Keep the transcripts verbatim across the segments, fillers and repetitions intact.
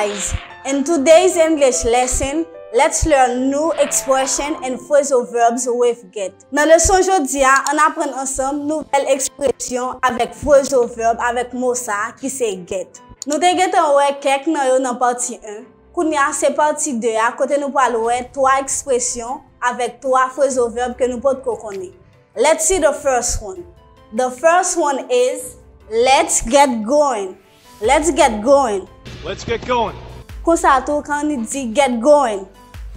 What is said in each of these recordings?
guys! In today's English lesson, let's learn new expression and phrasal verbs with get. Nan leson jodi a, ann aprann ansanm nouvèl ekspresyon avèk phrasal verb avèk mo sa a ki se get. Nou te gentan wè kèk nan yo nan pati en. Kounye a se pati de a kote nou pral wè twa ekspresyon avèk twa phrasal verb ke nou potko konnen. Let's see the first one. The first one is let's get going. Let's get going. Let's get going. Konsa tou, kan nou di get going.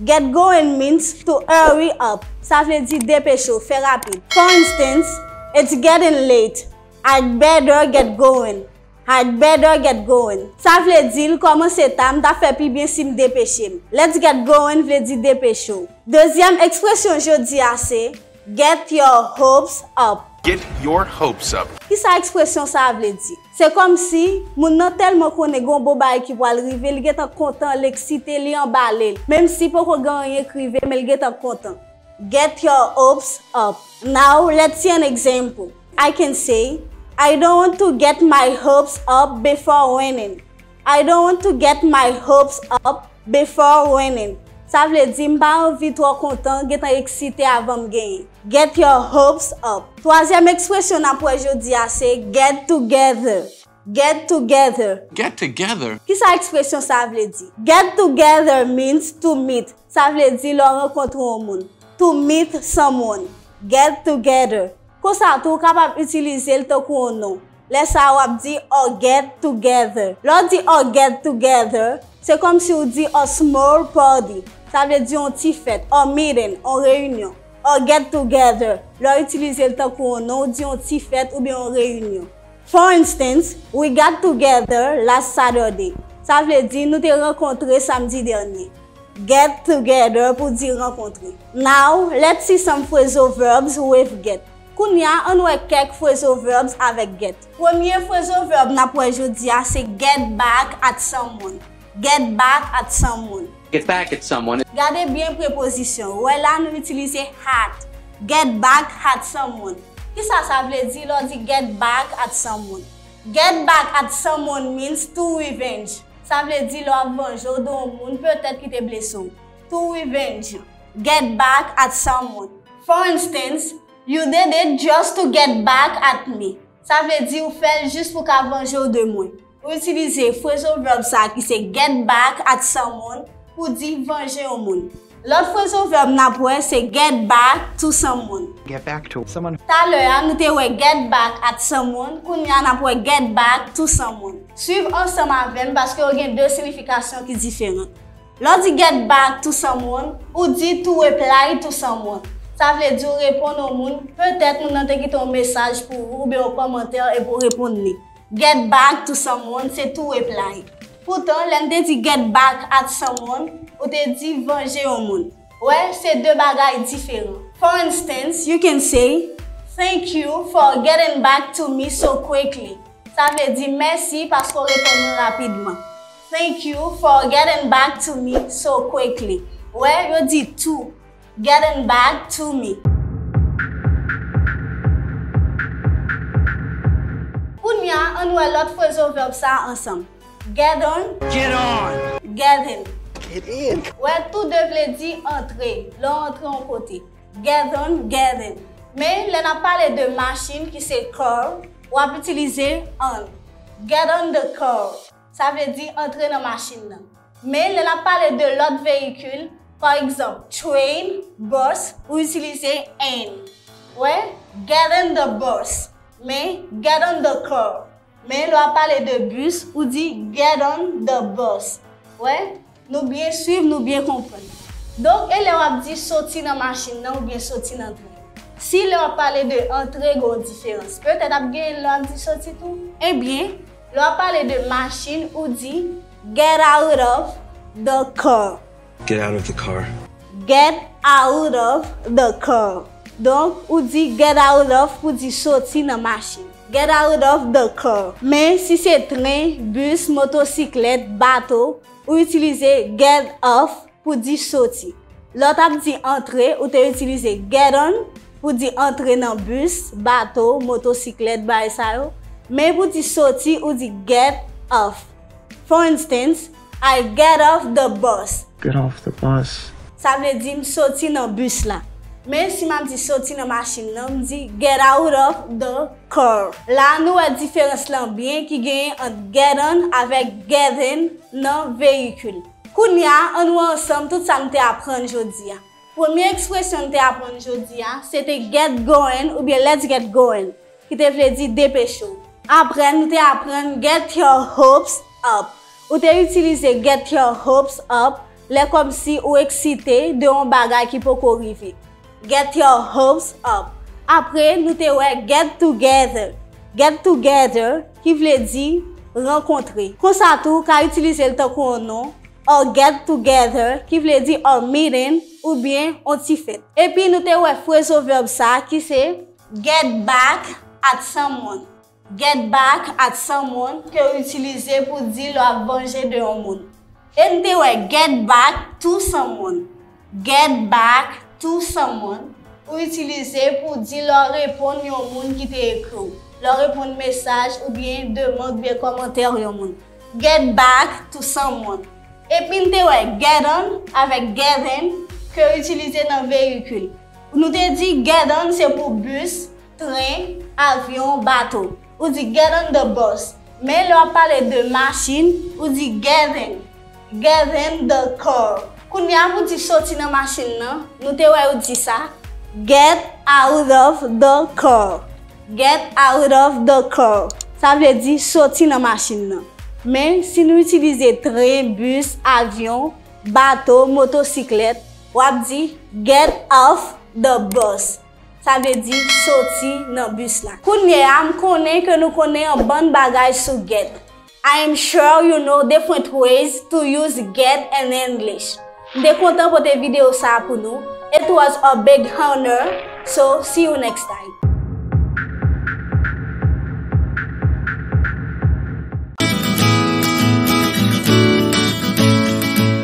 Get going means to hurry up. Sa vle di depeche w, fè rapid. For instance, it's getting late. I'd better get going. I'd better get going. Sa vle di l kòmanse ta, m ta fè pi byen si m depeche m. Let's get going vle di depeche w. Dezyèm ekspresyon jodi a se get your hopes up. Get your hopes up. Kisa ekspresyon sa a vle di? Se kòmsi moun nan tèlman konnen gen yon bon bagay ki pral rive, li gentan kontan, l eksite, li anbale. Menm si poko gen anyen k rive, men l gentan kontan. Get your hopes up. Now, let's see an example. I can say, I don't want to get my hopes up before winning. I don't want to get my hopes up before winning. Sa vle di, m pa anvi twò kontan, gentan eksite avan m genyen. Get your hopes up. Twazyèm ekspresyon n ap wè jodi a se get together. Get together. Get together. Kisa ekspresyon sa a vle di? Get together means to meet. Sa vle di lè w rankontre yon moun. To meet someone. Get together. Konsa tou, ou kapab itilize l tankou yon non. Lè sa a, w ap di or get together. Lè w di or get together, se kòmsi w di a small party. Sa vle di yon ti fèt, or meeting, yon reyinyon. Or get together. Lè w itilize l tankou yon non, w di yon ti fèt oubyen yon reyinyon. For instance, we got together last Saturday. Sa vle di nou te rankontre samdi dènye. Get together pou di rankontre. Now, let's see some phrasal verbs with get. Kounye a, ann wè kèk phrasal verbs avèk get. Premye phrasal verb n ap wè jodi a se get back at someone. Get back at someone. Get back at someone. Gade byen prepozisyon yo. Wè la nou itilize at. Get back at someone. Kisa sa vle di lè w di get back at someone? Get back at someone means to revenge. Sa vle di lè w ap vanje w de yon moun petèt ki te blese w. To revenge. Get back at someone. For instance, you did it just to get back at me. Sa vle di ou fè l jis pou ka vanje w de mwen. Ou itilize phrasal verb sa a ki se get back at someone pou di vanje yon moun. Lòt phrasal verb n ap wè se get back to someone. Get back to someone. Talè a, nou te wè get back at someone, kounye a n ap wè get back to someone. Swiv ansanm avè m paske yo gen de siyifikasyon ki diferan. Lè w di get back to someone, ou di to reply to someone. Sa vle di w reponn yon moun, petèt moun nan te kite yon mesaj pou ou oubyen yon kòmantè epi w reponn li. Get back to someone se to reply. Poutan, lè n te di get back at someone, ou te di vanje yon moun. Wè, se de bagay diferan. For instance, you can say, thank you for getting back to me so quickly. Sa vle di mèsi paske w reponn mwen rapidman. Thank you for getting back to me so quickly. Wè, yo di to. Getting back to me. Kounye a, ann wè lòt phrasal verb sa a ansanm. Get on. Get on. Get in. Get in. Wè, tou de vle di antre, lè w antre yon kote. Get on, get in. Men, lè n ap pale de machin ki se car, w ap itilize on. Get on the car. Sa vle di antre nan machin nan. Men, lè n ap pale de lòt veyikil, pa egzanp, train, bus, ou itilize in. Wè, get in the bus. Men, get on the car. Men, lè w ap pale de bis, ou di get on the bus. Wè, nou byen swiv, nou byen konprann. Donk, e lè w ap di soti nan machin nan oubyen soti nan tren? Si lè w ap pale de antre, gen yon diferans. Petèt ap gen lè w ap di soti tou. Ebyen, lè w ap pale de machin, ou di get out of the car. Get out of the car. Get out of the car. Donk, ou di get out of pou di soti nan machin. Get out of the car. Men, si se tren, bis, motosiklèt, bato, ou itilize get off pou di soti. Lè w t ap di antre, ou te itilize get on pou di antre nan bis, bato, motosiklèt, bagay sa yo. Men pou di soti, ou di get off. For instance, I get off the bus. Get off the bus. Sa vle di m soti nan bis la. Men si m ap di soti nan machin nan, m di get out of the car. La nou wè diferans lan byen ki genyen ant get on avèk get in nan veyikil. Kounye a, ann wè ansanm tout sa n te aprann jodi a. Premye ekspresyon n te aprann jodi a, se te get going oubyen let's get going, ki te vle di depeche w. Apre, nou te aprann get your hopes up. Ou te itilize get your hopes up lè kòmsi ou eksite de yon bagay ki poko rive. Get your hopes up. Apre, nou te wè get together. Get together, ki vle di rankontre. Konsa tou, ou ka itilize l tankou yon non, or get together, ki vle di a meeting oubyen yon ti fèt. Epi nou te wè phrasal verb sa ki se get back at someone. Get back at someone ke w itilize pou di lè w ap vanje de yon moun. E n te wè get back to someone. Get back to someone ou itilize pou di lè w reponn yon moun ki te ekri w, lè w reponn mesaj oubyen demann oubyen kòmantè yon moun. Get back to someone. Epi n te wè get on avèk get in ke w itilize nan veyikil. Nou te di get on se pou bis, tren, avyon, bato. Ou di get on the bus. Men lè w ap pale de machin, ou di get in. Get in the car. Kounye a pou di soti nan machin nan, nou te wè ou di sa. Get out of the car. Get out of the car. Sa vle di soti nan machin nan. Men si nou itilize tren, bis, avyon, bato, motosiklèt, w ap di get off the bus. Sa vle di soti nan bis la. Kounye a, m konnen ke nou konnen yon bann bagay sou get. I am sure you know different ways to use get in English. M te kontan pote videyo sa a pou nou. It was a big honor, so see you next time.